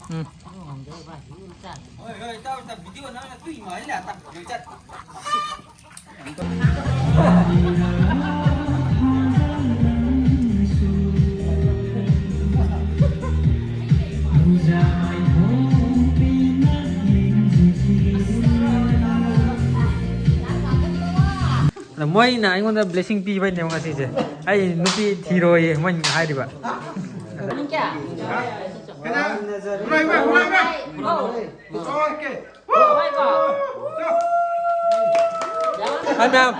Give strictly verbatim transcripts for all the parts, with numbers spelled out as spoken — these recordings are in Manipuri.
ꯎꯝ꯫ ꯑꯗ ꯃꯣꯏꯅ ꯑꯩꯉꯣꯟꯗ ꯕ꯭ꯂꯦꯁꯤꯡ ꯄꯤꯕꯩꯅꯦꯕ ꯉꯁꯤꯁꯦ꯫ ꯑꯩ ꯅꯨꯄꯤ ꯊꯤꯔꯣꯏꯌꯦ ꯃꯣꯏꯅ ꯍꯥꯏꯔꯤꯕ꯫ ꯍꯥꯏ ꯃꯌꯥꯝ,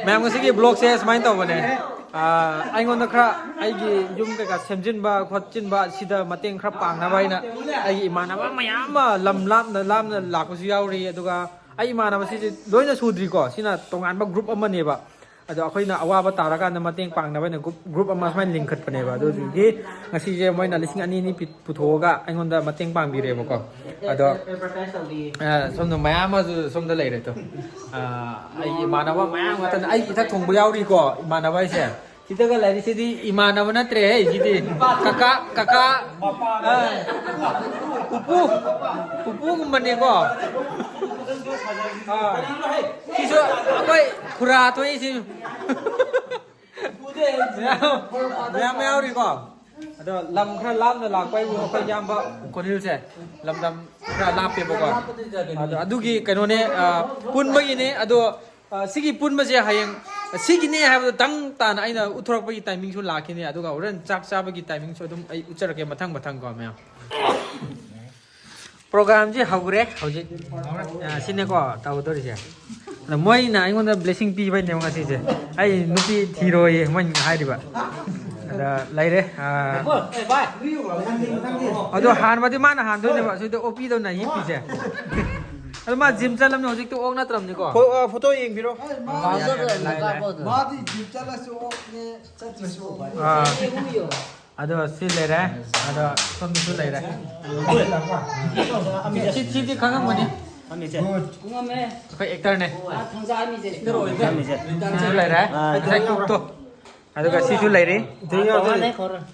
ꯃꯌꯥꯝ, ꯉꯁꯤꯒꯤ ꯕ꯭ꯂꯣꯛꯁꯦ ꯁꯨꯃꯥꯏꯅ ꯇꯧꯕꯅꯦ꯫ ꯑꯥ, ꯑꯩꯉꯣꯟꯗ ꯈꯔ ꯑꯩꯒꯤ ꯌꯨꯝ ꯀꯩꯀꯥ ꯁꯦꯝꯖꯤꯟꯕ ꯈꯣꯠꯆꯤꯟꯕ ꯁꯤꯗ ꯃꯇꯦꯡ ꯈꯔ ꯄꯥꯡꯅꯕ ꯍꯥꯏꯅ ꯑꯩꯒꯤ ꯏꯃꯥꯟꯅꯕ ꯃꯌꯥꯝ ꯑꯃ ꯂꯝ ꯂꯥꯞꯅ ꯂꯥꯞꯅ ꯂꯥꯛꯄꯁꯨ ꯌꯥꯎꯔꯤ꯫ ꯑꯗꯨꯒ ꯑꯩ ꯏꯃꯥꯟꯅꯕꯁꯤꯗꯤ ꯂꯣꯏꯅ ꯁꯨꯗ꯭ꯔꯤꯀꯣ, ꯁꯤꯅ ꯇꯣꯉꯥꯟꯕ ꯒ꯭ꯔꯨꯞ ꯑꯃꯅꯦꯕ꯫ ꯑꯗꯣ ꯑꯩꯈꯣꯏꯅ ꯑꯋꯥꯕ ꯇꯥꯔꯀꯥꯟꯗ ꯃꯇꯦꯡ ꯄꯥꯡꯅꯕ ꯍꯥꯏꯅ ꯒ꯭ꯔꯨꯞ, ꯒ꯭ꯔꯨꯞ ꯑꯃ ꯁꯨꯃꯥꯏꯅ ꯂꯤꯡꯈꯠꯄꯅꯦꯕ꯫ ꯑꯗꯨꯗꯨꯒꯤ ꯉꯁꯤꯁꯦ ꯃꯣꯏꯅ ꯂꯤꯁꯤꯡ ꯑꯅꯤ ꯑꯅꯤ ꯄꯤ-, ꯄꯨꯊꯣꯛꯑꯒ ꯑꯩꯉꯣꯟꯗ ꯃꯇꯦꯡ ꯄꯥꯡꯕꯤꯔꯦꯕꯀꯣ꯫ ꯑꯗꯣ, ꯑ, ꯁꯣꯝꯗ ꯃꯌꯥꯝ ꯑꯃꯁꯨ ꯁꯣꯝꯗ ꯂꯩꯔꯦ ꯇꯣ꯫ ꯑ, ꯑꯩꯒꯤ ꯏꯃꯥꯟꯅꯕ ꯃꯌꯥꯝ ꯉꯥꯛꯇꯅꯦ꯫ ꯑꯩꯒꯤ ꯏꯊꯛ ꯊꯣꯡꯕ ꯌꯥꯎꯔꯤꯀꯣ, ꯏꯃꯥꯟꯅꯕ ꯍꯥꯏꯁꯦ꯫ ꯁꯤꯗꯒ ꯂꯩꯔꯤꯁꯤꯗꯤ ꯏꯃꯥꯟꯅꯕ ꯅꯠꯇ꯭ꯔꯦꯍꯦ, ꯁꯤꯗꯤ ꯀꯀꯥ, ꯀꯀꯥ, ꯑ, ꯄꯨꯄꯨ, ꯄꯨꯄꯨꯒꯨꯝꯕꯅꯦꯀꯣ꯫ ꯑ, ꯁꯤꯁꯨ ꯑꯩꯈꯣꯏ ꯈꯨꯔꯥ ꯊꯣꯛꯏꯁꯤ꯫ ꯃꯌꯥꯝ, ꯃꯌꯥꯝ ꯌꯥꯎꯔꯤꯀꯣ꯫ ꯑꯗꯣ ꯂꯝ ꯈꯔ ꯂꯥꯞꯅ ꯂꯥꯛꯄ ꯍꯥꯏꯕꯨ ꯑꯩꯈꯣꯏ ꯏꯌꯥꯝꯕ ꯀꯣꯅꯤꯜꯁꯦ ꯂꯝꯗꯝ ꯈꯔ ꯂꯥꯞꯄꯦꯕꯀꯣ꯫ ꯑꯗꯣ ꯑꯗꯨꯒꯤ ꯀꯩꯅꯣꯅꯦ, ꯑ, ꯄꯨꯟꯕꯒꯤꯅꯦ꯫ ꯑꯗꯣ, ꯑ, ꯁꯤꯒꯤ ꯄꯨꯟꯕꯁꯦ ꯍꯌꯦꯡ ꯁꯤꯒꯤꯅꯦ ꯍꯥꯏꯕꯗꯣ ꯇꯪ ꯇꯥꯅ ꯑꯩꯅ ꯎꯠꯊꯣꯔꯛꯄꯒꯤ ꯇꯥꯏꯃꯤꯡꯁꯨ ꯂꯥꯛꯈꯤꯅꯤ꯫ ꯑꯗꯨꯒ ꯍꯣꯔꯦꯟ ꯆꯥꯛ ꯆꯥꯕꯒꯤ ꯇꯥꯏꯃꯤꯡꯁꯨ ꯑꯗꯨꯝ ꯑꯩ ꯎꯠꯆꯔꯛꯀꯦ ꯃꯊꯪ ꯃꯊꯪꯀꯣ ꯃꯌꯥꯝ꯫ ꯄ꯭ꯔꯣꯒ꯭ꯔꯥꯝꯁꯤ ꯍꯧꯈ꯭ꯔꯦ ꯍꯧꯖꯤꯛ꯫ ꯑ, ꯁꯤꯅꯦꯀꯣ ꯇꯧꯒꯗꯧꯔꯤꯁꯦ꯫ ꯑꯗ ꯃꯣꯏꯅ ꯑꯩꯉꯣꯟꯗ ꯕ꯭ꯂꯦꯁꯤꯡ ꯄꯤꯕꯩꯅꯦꯕ ꯉꯁꯤꯁꯦ꯫ ꯑꯩ ꯅꯨꯄꯤ ꯊꯤꯔꯣꯏꯌꯦ ꯃꯣꯏꯅ ꯍꯥꯏꯔꯤꯕ꯫ ꯑꯗ ꯂꯩꯔꯦ꯫ ꯑ, ꯑꯗꯣ ꯍꯥꯟꯕꯗꯤ ꯃꯥꯅ ꯍꯥꯟꯗꯣꯏꯅꯦꯕ꯫ ꯁꯤꯗ ꯑꯣꯄꯤꯗꯧꯅ ꯍꯤꯞꯄꯤꯁꯦ꯫ ꯑꯗꯣ ꯃꯥ ꯖꯤꯝ ꯆꯠꯂꯝꯅꯦ, ꯍꯧꯖꯤꯛꯇꯤ ꯑꯣꯛ ꯅꯠꯇ꯭ꯔꯕꯅꯤꯀꯣ꯫ ꯐꯣ-, ꯑ, ꯐꯣꯇꯣ ꯌꯦꯡꯕꯤꯔꯣ꯫ ꯃꯥꯗꯤ ꯖꯤꯝ ꯆꯠꯂꯁꯨ ꯑꯣꯛꯅꯦ, ꯆꯠꯇ꯭ꯔꯁꯨ ꯑꯣꯛꯅꯦ꯫ ꯑꯥ꯫ ꯑꯗꯣ ꯁꯤ ꯂꯩꯔꯦ꯫ ꯑꯗꯣ ꯁꯣꯝꯗꯁꯨ ꯂꯩꯔꯦ꯫ ꯁꯤ, ꯁꯤꯗꯤ ꯈꯪꯉꯝꯒꯅꯤ꯫ ꯈꯪꯉꯤꯁꯦ꯫ ꯑꯩꯈꯣꯏ ꯑꯦꯛꯇꯔꯅꯦ꯫ ꯈꯪꯉꯤꯁꯦ꯫ ꯁꯤꯁꯨ ꯂꯩꯔꯦ꯫ ꯑꯥ꯫ ꯉꯁꯥꯏ ꯀꯨꯛꯇꯣ꯫ ꯑꯗꯨꯒ ꯁꯤꯁꯨ ꯂꯩꯔꯤ꯫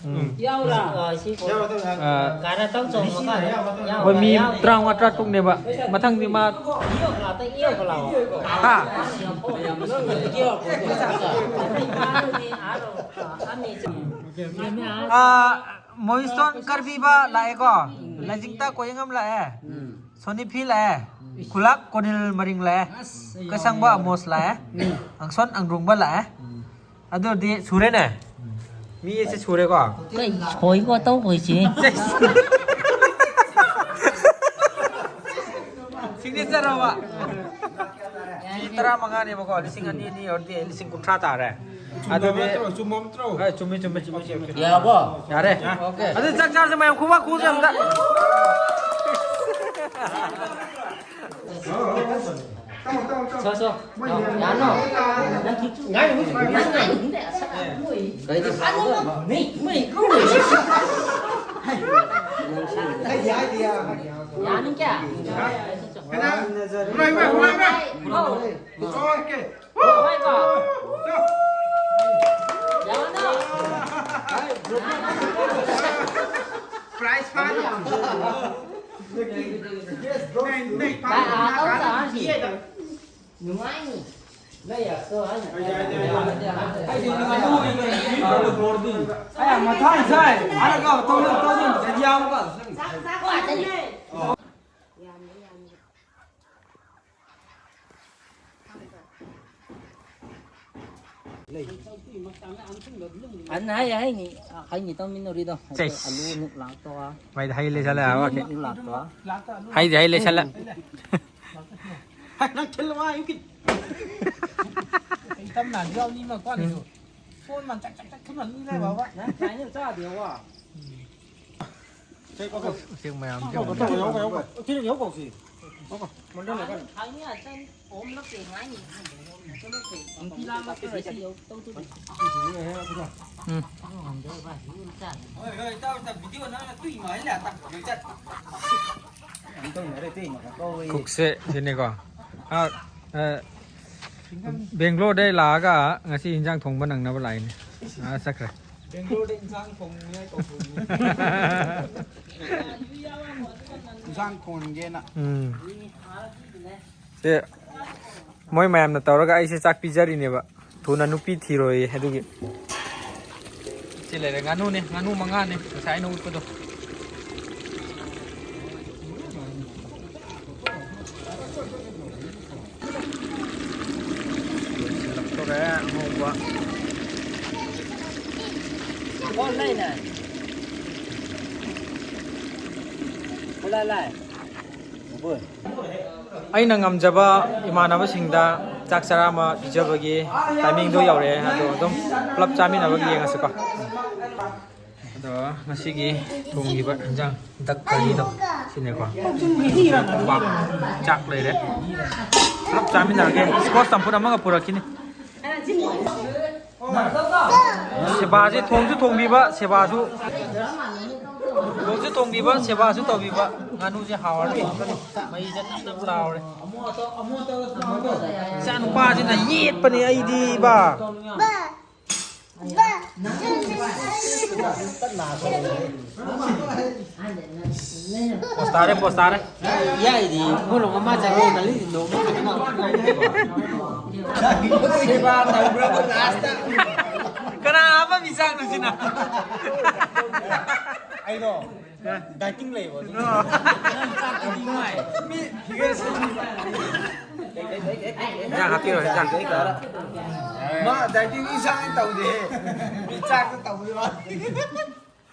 ꯎꯝ꯫ ꯌꯥꯎꯔꯥ? ꯑ, ꯁꯤ ꯀꯣ-, ꯑ, ꯒꯥꯔꯥ ꯇꯧ ꯆꯣꯡꯕ ꯀꯥꯟꯗ ꯌꯥꯎꯔꯥ, ꯑꯩꯈꯣꯏ ꯃꯤ ꯌꯥꯎꯔꯥ꯫ ꯇꯔꯥꯃꯉꯥ, ꯇꯔꯥ ꯇꯔꯨꯛꯅꯦꯕ꯫ ꯃꯊꯪꯗꯤ ꯃꯥ ꯏꯌꯣꯛ ꯂꯥꯛꯇ ꯏꯌꯣꯛ ꯂꯥꯛꯑꯣ꯫ ꯍꯥ? ꯏꯌꯣꯛ꯫ ꯑ, ꯃꯣꯏꯁꯇꯣꯟ ꯀꯔꯕꯤꯕ ꯂꯥꯛꯑꯦꯀꯣ꯫ ꯂꯥꯏꯖꯤꯡꯇ ꯀꯣꯌꯦꯡꯉꯝ ꯂꯥꯛꯑꯦ꯫ ꯁꯣꯅꯤꯐꯤ ꯂꯥꯛꯑꯦ꯫ ꯈꯨꯂꯥꯛ ꯀꯣꯅꯤꯜ ꯃꯔꯤꯡ ꯂꯥꯛꯑꯦ꯫ ꯀꯩꯁꯪꯕ ꯑꯃꯣꯁ ꯂꯥꯛꯑꯦ꯫ ꯑꯪꯁꯣꯟ ꯑꯪꯗ꯭ꯔꯨꯡꯕ ꯂꯥꯛꯑꯦ꯫ ꯑꯗꯨꯗꯤ ꯁꯨꯔꯦꯅꯦ꯫ ꯃꯤ ꯑꯁꯦ ꯁꯨꯔꯦꯀꯣ꯫ ꯀꯩ ꯁꯣꯏꯕ ꯇꯧꯕꯩꯁꯤ? ꯁꯤꯒꯅꯦꯆꯔ ꯔꯣꯕ? ꯃꯤ ꯇꯔꯥꯃꯉꯥꯅꯦꯕꯀꯣ, ꯂꯤꯁꯤꯡ ꯑꯅꯤ ꯑꯅꯤ ꯑꯣꯏꯔꯗꯤ ꯂꯤꯁꯤꯡ ꯀꯨꯟꯊ꯭ꯔꯥ ꯇꯥꯔꯦ꯫ ꯑꯗꯨꯗꯤ ꯆꯨꯝꯕ ꯅꯠꯇ꯭ꯔꯣ? ꯍꯣꯏ, ꯆꯨꯝꯃꯤ, ꯆꯨꯝꯃꯤ, ꯆꯨꯝꯃꯤ, ꯆꯨꯝꯃꯤ, ꯆꯨꯝꯃꯤ꯫ ꯌꯥꯔꯕꯣ? ꯌꯥꯔꯦ꯫ ꯑꯣꯀꯦ꯫ ꯑꯗꯨ ꯆꯥꯛ ꯆꯥꯔꯁꯦ ꯃꯌꯥꯝ, ꯈꯨꯕꯥꯛ ꯈꯨꯁꯦ ꯑꯝꯇ꯫ ꯁꯣ, ꯁꯣ꯫ ꯌꯥꯅꯣ? ꯅꯪ ꯈꯤꯇꯪ ꯉꯥꯏ, ꯍꯧꯖꯤꯛ ꯉꯥꯏ, ꯉꯥꯏ, ꯉꯥꯏ꯫ ꯀꯩꯗꯤ ꯁꯥꯎꯕ? ꯃꯤ, ꯃꯤ, ꯀꯧ꯫ ꯌꯥꯅꯤ ꯀꯌꯥ? ꯀꯅꯥ? ꯍꯨꯔꯥꯏꯕ, ꯍꯨꯔꯥꯏꯕ꯫ ꯀꯧ꯫ ꯑꯣꯀꯦ꯫ ꯍꯨꯔꯥꯏꯕ꯫ ꯌꯥꯅꯣ? ꯄ꯭ꯔꯥꯏꯖ ꯐꯥꯅ꯫ ꯅꯨꯡꯉꯥꯏꯅꯤ꯫ ꯂꯩ ꯑꯁꯣ ꯍꯥꯏꯅ꯫ ꯑꯩꯗꯤ ꯉꯥꯅꯨ ꯑꯣꯏꯅ ꯌꯦꯡꯉꯒ ꯕꯣꯔꯗꯤꯡ꯫ ꯑꯩ ꯃꯊꯥ ꯁꯥꯏ꯫ ꯑꯔꯒ ꯇꯧꯔ ꯇꯧꯔ ꯌꯥꯝꯕ꯫ ꯆꯥꯛ ꯆꯥꯛ ꯆꯥꯛ꯫ ꯌꯥꯝꯅ ꯌꯥꯝꯅ꯫ ꯑꯟ ꯍꯥꯏ ꯍꯥꯏꯅꯤ ꯍꯥꯏꯅꯤ ꯇꯧꯃꯤꯟꯅꯔꯤꯗꯣ꯫ ꯆꯦꯁ꯫ ꯑꯂꯨ ꯅꯨꯛ ꯂꯥꯛꯇꯣ꯫ ꯃꯩꯗ ꯍꯩ ꯂꯩꯁꯜꯂꯦ ꯍꯥꯏꯕ꯫ ꯅꯨꯛ ꯂꯥꯛꯇꯣ꯫ ꯍꯩꯗꯤ ꯍꯩ ꯂꯩꯁꯜꯂꯦ꯫ ꯍꯥꯏ, ꯅꯪ ꯊꯤꯜꯂꯣ, ꯋꯥ, ꯌꯨꯝꯒꯤ꯫ ꯑꯩ ꯇꯝ ꯅꯥꯟꯗꯤ ꯌꯥꯎꯅꯤ, ꯃꯥ ꯀꯣꯟꯅꯁꯨ꯫ ꯐꯣꯟ ꯃꯥ ꯆꯛ, ꯆꯛ, ꯆꯛ ꯊꯝꯃ ꯃꯤ ꯂꯩꯕ, ꯋꯥ꯫ ꯅꯪ ꯀꯥꯏꯅ ꯆꯥꯗꯦ, ꯋꯥ꯫ ꯎꯆꯦꯛ ꯃꯌꯥꯝꯁꯦ ꯌꯦꯡꯉꯣ꯫ ꯎꯆꯦꯛ ꯌꯥꯎ ꯀꯧ, ꯀꯧ, ꯀꯧꯁꯤ꯫ ꯀꯧ, ꯀꯧ꯫ ꯃꯟꯗꯜ ꯂꯩꯀꯥꯏ꯫ ꯎꯝ꯫ ꯍꯣꯏ, ꯍꯣꯏ, ꯏꯇꯥꯎ, ꯏꯇꯥꯎ, ꯚꯤꯗꯤꯑꯣ ꯅꯪꯅ ꯀꯨꯏ ꯃꯥꯜꯂꯦ, ꯇꯥꯛꯄ ꯆꯠ꯫ ꯀꯨꯛꯁꯦ ꯁꯤꯅꯤꯀꯣ꯫ ꯑ, ꯑ, ꯕꯦꯡꯒ꯭ꯂꯣꯔꯗꯩ ꯂꯥꯛꯑꯒ ꯉꯁꯤ ꯏꯟꯖꯥꯡ ꯊꯣꯡꯕ ꯅꯪꯅꯕ ꯂꯥꯛꯏꯅꯦ꯫ ꯑꯥ, ꯆꯠꯈ꯭ꯔꯦ꯫ ꯕꯦꯡꯒ꯭ꯂꯣꯔꯗ ꯏꯟꯁꯥꯡ ꯊꯣꯡꯅꯤꯡꯉꯥꯏ ꯀꯧꯊꯣꯛꯏ꯫ ꯏꯟꯁꯥꯡ ꯊꯣꯡꯒꯦꯅ꯫ ꯎꯝ꯫ ꯁꯦ, ꯃꯣꯏ ꯃꯌꯥꯝꯅ ꯇꯧꯔꯒ ꯑꯩꯁꯦ ꯆꯥꯛ ꯄꯤꯖꯔꯤꯅꯦꯕ꯫ ꯊꯨꯅ ꯅꯨꯄꯤ ꯊꯤꯔꯣꯏꯌꯦ ꯑꯗꯨꯒꯤ꯫ ꯁꯤ ꯂꯩꯔꯦ, ꯉꯥꯅꯨꯅꯦ, ꯉꯥꯅꯨ ꯃꯉꯥꯅꯦ ꯉꯁꯥꯏ ꯑꯩꯅ ꯎꯠꯄꯗꯣ꯫ ꯂꯣꯏꯁꯤꯜꯂꯛꯇꯣꯔꯦ ꯑꯉꯧꯕ꯫ ꯑꯩꯅ ꯉꯝꯖꯕ ꯏꯃꯥꯟꯅꯕꯁꯤꯡꯗ ꯆꯥꯛ ꯆꯔꯥ ꯑꯃ ꯄꯤꯖꯕꯒꯤ ꯇꯥꯏꯃꯤꯡꯗꯣ ꯌꯧꯔꯛꯑꯦ꯫ ꯑꯗꯣ ꯑꯗꯨꯝ ꯄꯨꯂꯞ ꯆꯥꯃꯤꯟꯅꯕꯒꯤ ꯌꯦꯡꯉꯁꯤꯀꯣ꯫ ꯑꯗꯣ ꯉꯁꯤꯒꯤ ꯊꯣꯡꯈꯤꯕ ꯏꯟꯖꯥꯡ ꯗꯛ ꯀꯔꯤꯗꯣ ꯁꯤꯅꯦꯀꯣ꯫ ꯆꯥꯛ ꯂꯩꯔꯦ꯫ ꯄꯨꯂꯞ ꯆꯥꯃꯤꯟꯅꯔꯒꯦ꯫ ꯏꯁꯀ꯭ꯋꯥꯁ ꯆꯝꯐꯨꯠ ꯑꯃꯒ ꯄꯨꯔꯛꯈꯤꯅꯤ꯫ ꯁꯦꯕꯥꯁꯦ ꯊꯣꯡꯁꯨ ꯊꯣꯡꯕꯤꯕ, ꯁꯦꯕꯥꯁꯨ ꯊꯣꯡꯁꯨ ꯊꯣꯡꯕꯤꯕ, ꯁꯦꯕꯥꯁꯨ ꯇꯧꯕꯤꯕ꯫ ꯉꯥꯅꯨꯁꯦ ꯍꯥꯎꯔꯅꯤ꯫ ꯃꯩꯁꯦ ꯅꯞ ꯅꯞ ꯂꯥꯎꯔꯦ꯫ ꯏꯆꯥ ꯅꯨꯄꯥꯁꯤꯅ ꯌꯦꯠꯄꯅꯦ ꯑꯩꯗꯤ ꯏꯕꯥ꯫ ꯄꯣꯁ ꯇꯥꯔꯦ, ꯄꯣꯁ ꯇꯥꯔꯦ꯫ ꯌꯥꯏꯗꯤ, ꯃꯣꯔꯣꯛ ꯑꯃ ꯆꯥꯔꯣ, ꯗꯥꯂꯤ ꯅꯣꯡꯃ ꯈꯛꯇꯪ ꯁꯦꯕꯥ ꯇꯧꯈ꯭ꯔꯕ ꯂꯥꯁꯇ꯫ ꯀꯅꯥ ꯑꯃ ꯃꯤꯆꯥꯡꯗꯨꯁꯤꯅ? ꯑꯩꯗꯣ ꯗꯥꯏꯇꯤꯡ ꯂꯩꯕ ꯑꯗꯨ꯫ ꯆꯥꯛꯇꯨꯗꯤ ꯅꯨꯡꯉꯥꯏ꯫ ꯃꯤ ꯐꯤꯒꯔ ꯁꯦꯝꯃꯤꯕ꯫ ꯏꯟꯖꯥꯡ ꯍꯥꯞꯄꯤꯔꯣ, ꯏꯟꯖꯥꯡ꯫ ꯃꯥ ꯗꯥꯏꯇꯤꯡ ꯏꯟꯁꯥꯡ ꯇꯧꯗꯦ꯫ ꯃꯤ ꯆꯥꯛꯇ ꯇꯧꯕꯩ ꯋꯥꯅꯤ꯫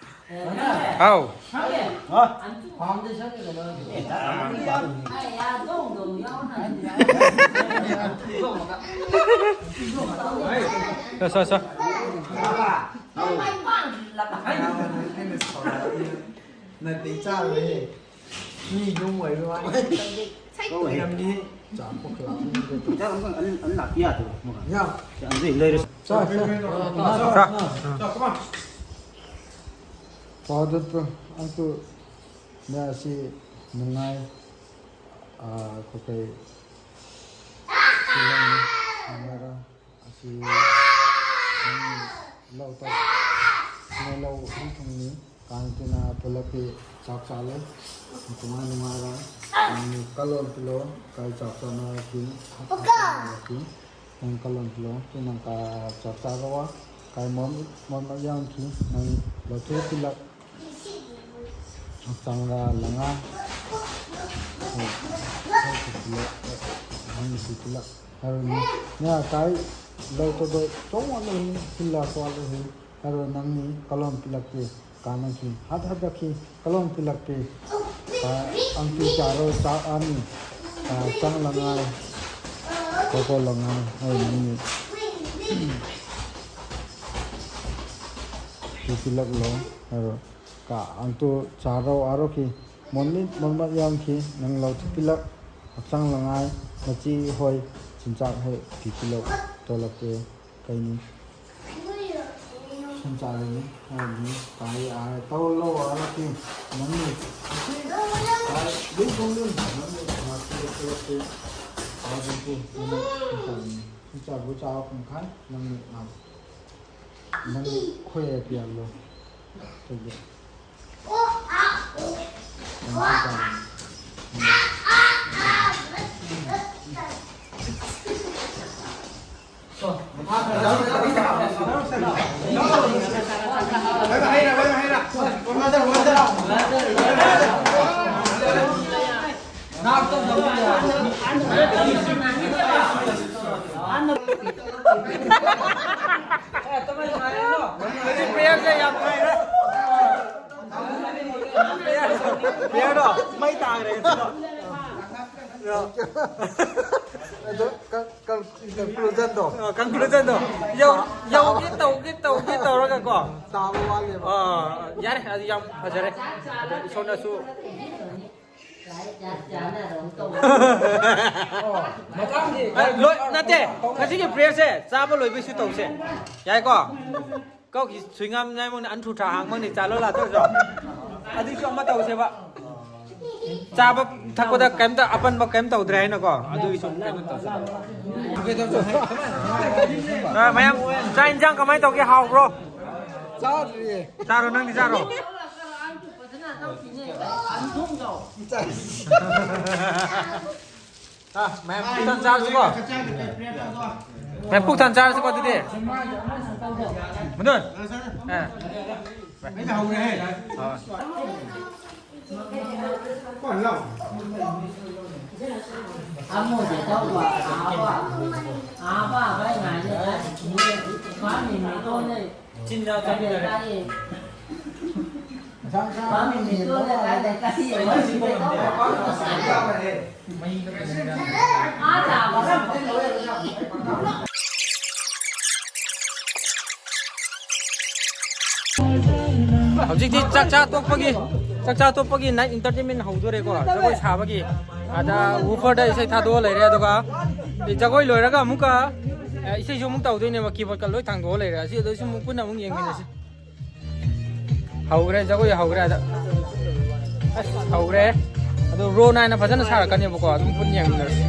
ꯍꯥꯎ꯫ ꯁꯣ, ꯁꯣ, ꯁꯣ꯫ ꯅꯠꯇꯦ, ꯆꯥꯔꯣꯏꯍꯦ꯫ ꯃꯤ ꯌꯨꯝ ꯑꯣꯏꯕ ꯋꯥꯅꯤ꯫ ꯂꯩꯔꯝꯅꯤ꯫ ꯆꯥꯛ ꯑꯃ ꯑꯅꯤ, ꯑꯅꯤ ꯂꯥꯛꯄꯤ ꯌꯥꯗ꯭ꯔꯣ? ꯌꯥ꯫ ꯑꯗꯨꯗꯤ ꯂꯩꯔꯁꯤ꯫ ꯆꯥ, ꯆꯥ꯫ ꯆꯥ꯫ ꯄꯥꯎꯗꯨ ꯑꯗꯨ ꯅ ꯑꯁꯤ ꯅꯨꯡꯉꯥꯏ꯫ ꯑꯥ, ꯑꯩꯈꯣꯏ ꯀꯩ ꯅꯨꯡꯉꯥꯏꯔꯣ꯫ ꯑꯁꯤ ꯅꯪ ꯂꯧ ꯇꯧ꯫ ꯅꯣꯏ ꯂꯧ ꯏꯁꯤꯡ ꯊꯨꯝꯅꯤ꯫ ꯀꯥꯡ ꯇꯤꯅ ꯄꯨꯂꯞꯀꯤ ꯆꯥꯛ ꯆꯥꯂꯦ꯫ ꯀꯃꯥꯏ ꯅꯨꯡꯉꯥꯏꯔ? ꯅꯪ ꯀꯂꯣꯟ ꯄꯤꯂꯣ꯫ ꯀꯥꯏ ꯆꯥꯛ ꯆꯥꯅꯔꯛꯈꯤ? ꯅꯪ ꯀꯂꯣꯟ ꯄꯤꯂꯣ꯫ ꯅꯪ ꯀꯥ ꯆꯥꯛ ꯆꯥꯔꯣ꯫ ꯀꯥꯏ ꯃꯣꯟ ꯃꯣꯟ ꯌꯥꯝꯈꯤ꯫ ꯅꯪ ꯂꯧꯊꯣꯛ ꯄꯤꯂꯛ꯫ ꯍꯛꯆꯥꯡꯗ ꯂꯉꯥ꯫ ꯍꯣꯏ꯫ ꯍꯣꯏ, ꯄꯤꯂꯛ꯫ ꯅꯪ ꯄꯤꯂꯛ꯫ ꯍꯥꯏꯔꯣꯅꯦ꯫ ꯅꯌꯥ ꯀꯥꯏ ꯂꯧ ꯇꯧꯗꯣꯏ ꯆꯣꯡꯉꯣ ꯂꯩꯅꯤ꯫ ꯊꯤꯜꯂ ꯀꯣꯜꯂ ꯂꯩ꯫ ꯍꯥꯏꯔꯣ ꯅꯪꯅꯤ ꯀꯂꯣꯟ ꯄꯤꯂꯛꯀꯦ꯫ ꯀꯥꯅꯈꯤ꯫ ꯍꯠ ꯍꯠꯂꯛꯈꯤ꯫ ꯀꯂꯣꯟ ꯄꯤꯂꯛꯀꯦ꯫ ꯀꯥ ꯑꯪꯇꯤ ꯆꯥꯔꯣ ꯆꯥꯛ ꯑꯅꯤ꯫ ꯀꯥ ꯆꯪ ꯂꯉꯥꯏ꯫ ꯀꯣꯀꯣ ꯂꯉꯥꯏ꯫ ꯍꯥꯏꯔꯣ ꯅꯪꯅꯤ꯫ ꯄꯤꯂꯛꯂꯣ꯫ ꯍꯥꯏꯔꯣ꯫ ꯀꯥ ꯑꯪꯇꯨ ꯆꯥꯔꯧ ꯑꯥꯔꯣꯈꯤ꯫ ꯃꯣꯟꯃꯤꯠ ꯃꯣꯟꯃꯠ ꯌꯥꯝꯈꯤ꯫ ꯅꯪ ꯂꯧꯊꯣꯛꯄꯤꯂꯛ꯫ ꯍꯛꯆꯥꯡ ꯂꯉꯥꯏ꯫ ꯃꯆꯤ ꯍꯣꯏ꯫ ꯆꯤꯟꯖꯥꯛ ꯍꯣꯏ꯫ ꯄꯤꯄꯤꯂꯛ꯫ ꯇꯣꯂꯛꯀꯦ꯫ ꯀꯩꯅꯤ꯫ ꯁꯨꯝ ꯆꯥꯔꯤꯅꯤ꯫ ꯍꯥꯏꯔꯅꯤ꯫ ꯀꯥꯏ ꯑꯥꯔ ꯇꯧ ꯂꯧ ꯑꯥꯔꯣꯈꯤ꯫ ꯅꯪꯅꯤ꯫ ꯀꯥꯏ ꯂꯨ ꯀꯣꯡ ꯂꯨ꯫ ꯅꯪꯅꯤ꯫ ꯂꯥꯛꯄꯤꯂꯛ ꯇꯣꯂꯛꯀꯦ꯫ ꯑꯥꯔꯣꯈꯤ꯫ ꯅꯪ ꯁꯨꯝ ꯆꯥꯔꯤꯅꯤ꯫ ꯁꯨꯝ ꯆꯥꯕꯨ ꯆꯥꯕ ꯈꯨꯝꯈꯥꯏ꯫ ꯅꯪꯅꯤ꯫ ꯅꯪ ꯈꯣꯏ ꯄꯤꯌꯥꯂꯣ꯫ ꯇꯧꯒꯦ꯫ ꯅꯪ ꯈꯣꯏ ꯄꯤꯌꯥꯂꯣ꯫ ꯄ꯭ꯔꯦꯌꯔꯁꯦ ꯌꯥꯝ ꯐꯩꯔꯦ꯫ ꯄ꯭ꯔꯦꯌꯔꯗꯣ ꯃꯩ ꯇꯥꯈ꯭ꯔꯦ ꯉꯁꯤꯗꯣ꯫ ꯑꯗꯣ ꯀꯟ-, ꯀꯟ-, ꯀꯟꯀ꯭ꯂꯨꯖꯟꯗꯣ꯫ ꯑ, ꯀꯟꯀ꯭ꯂꯨꯖꯟꯗꯣ꯫ ꯌꯧ-, ꯌꯧꯒꯦ ꯇꯧꯒꯦ ꯇꯧꯒꯦ ꯇꯧꯔꯒꯀꯣ꯫ ꯇꯥꯕ ꯋꯥꯠꯂꯦꯕ꯫ ꯑ, ꯌꯥꯔꯦ, ꯑꯗꯨ ꯌꯥꯝ ꯐꯖꯔꯦ꯫ ꯑꯗꯣ ꯏꯁꯣꯔꯅꯁꯨ ꯑ, ꯂꯣꯏ-, ꯅꯠꯇꯦ, ꯉꯁꯤꯒꯤ ꯄ꯭ꯔꯦꯌꯔꯁꯦ ꯆꯥꯕ ꯂꯣꯏꯕꯩꯁꯨ ꯇꯧꯁꯦ꯫ ꯌꯥꯏꯀꯣ? ꯀꯧꯈꯤ ꯁꯨꯏꯉꯥꯝ ꯅꯥꯏꯃꯣꯟ ꯑꯟꯊꯨ ꯊꯥ ꯍꯥꯡꯕꯅꯤ ꯆꯥ ꯂꯣꯜ ꯂꯥꯛꯇꯧꯔꯁꯨ꯫ ꯑꯗꯨꯏꯁꯨ ꯑꯃ ꯇꯧꯁꯦꯕ꯫ ꯆꯥꯕ ꯊꯛꯄꯗ ꯀꯩꯝꯇ ꯑꯄꯟꯕ ꯀꯩꯝ ꯇꯧꯗ꯭ꯔꯦ ꯍꯥꯏꯅꯀꯣ, ꯑꯗꯨꯒꯤꯁꯨ ꯀꯩꯅꯣ ꯇꯧꯁꯜꯂꯣ꯫ ꯑ, ꯃꯌꯥꯝ, ꯆꯥꯛ ꯏꯟꯁꯥꯡ ꯀꯃꯥꯏꯅ ꯇꯧꯒꯦ? ꯍꯥꯎꯕ꯭ꯔꯣ? ꯆꯥꯗ꯭ꯔꯤꯌꯦ꯫ ꯆꯥꯔꯣ, ꯅꯪꯗꯤ ꯆꯥꯔꯣ꯫ ꯆꯥꯏ꯫ ꯑ, ꯃꯌꯥꯝ ꯄꯨꯛ ꯊꯟ ꯆꯥꯔꯁꯤꯀꯣ꯫ ꯃꯌꯥꯝ ꯄꯨꯛ ꯊꯟ ꯆꯥꯔꯁꯤꯀꯣ ꯑꯗꯨꯗꯤ꯫ ꯃꯗꯨꯟ꯫ ꯑ꯫ ꯑ꯫ ꯍꯧꯖꯤꯛꯇꯤ ꯆꯥꯛ ꯆꯥ ꯇꯣꯛꯄꯒꯤ, ꯆꯥꯛ ꯆꯥ ꯇꯣꯛꯄꯒꯤ night entertainment ꯍꯧꯗꯣꯔꯦꯀꯣ, ꯖꯒꯣꯏ ꯁꯥꯕꯒꯤ꯫ ꯑꯗ wooferꯗ ꯏꯁꯩ ꯊꯥꯗꯣꯛꯑ ꯂꯩꯔꯦ, ꯑꯗꯨꯒ ꯖꯒꯣꯏ ꯂꯣꯏꯔꯒ ꯑꯃꯨꯛꯀ, ꯑ, ꯏꯁꯩꯁꯨ ꯑꯃꯨꯛ ꯇꯧꯗꯣꯏꯅꯦꯕ, keyboardꯀ ꯂꯣꯏ ꯊꯥꯡꯗꯣꯛꯑ ꯂꯩꯔꯦ꯫ ꯑꯁꯤ ꯑꯗꯨꯁꯨ ꯑꯃꯨꯛ ꯄꯨꯟꯅ ꯑꯃꯨꯛ ꯌꯦꯡꯃꯤꯟꯅꯁꯤ꯫ ꯍꯧꯈ꯭ꯔꯦ, ꯖꯒꯣꯏ ꯍꯧꯈ꯭ꯔꯦ ꯑꯗ꯫ ꯑꯁ, ꯍꯧꯈ꯭ꯔꯦ꯫ ꯑꯗꯣ row ꯅꯥꯏꯅ ꯐꯖꯅ ꯁꯥꯔꯛꯀꯅꯦꯕꯀꯣ, ꯑꯗꯨꯝ ꯄꯨꯟꯅ ꯌꯦꯡꯃꯤꯟꯅꯔꯁꯤ꯫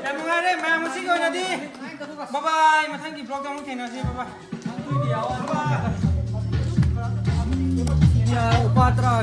ꯌꯥꯝ ꯅꯨꯡꯉꯥꯏꯔꯦ ꯃꯌꯥꯝ, ꯉꯁꯤꯒꯤ ꯑꯣꯏꯅꯗꯤ꯫ ꯕꯥꯏ ꯕꯥꯏ, ꯃꯊꯪꯒꯤ vlogꯇ ꯑꯃꯨꯛ ꯊꯦꯡꯅꯁꯤ꯫ ꯕꯥꯏ ꯕꯥꯏ꯫ ꯂꯨꯄꯥ ꯇꯔꯥ꯫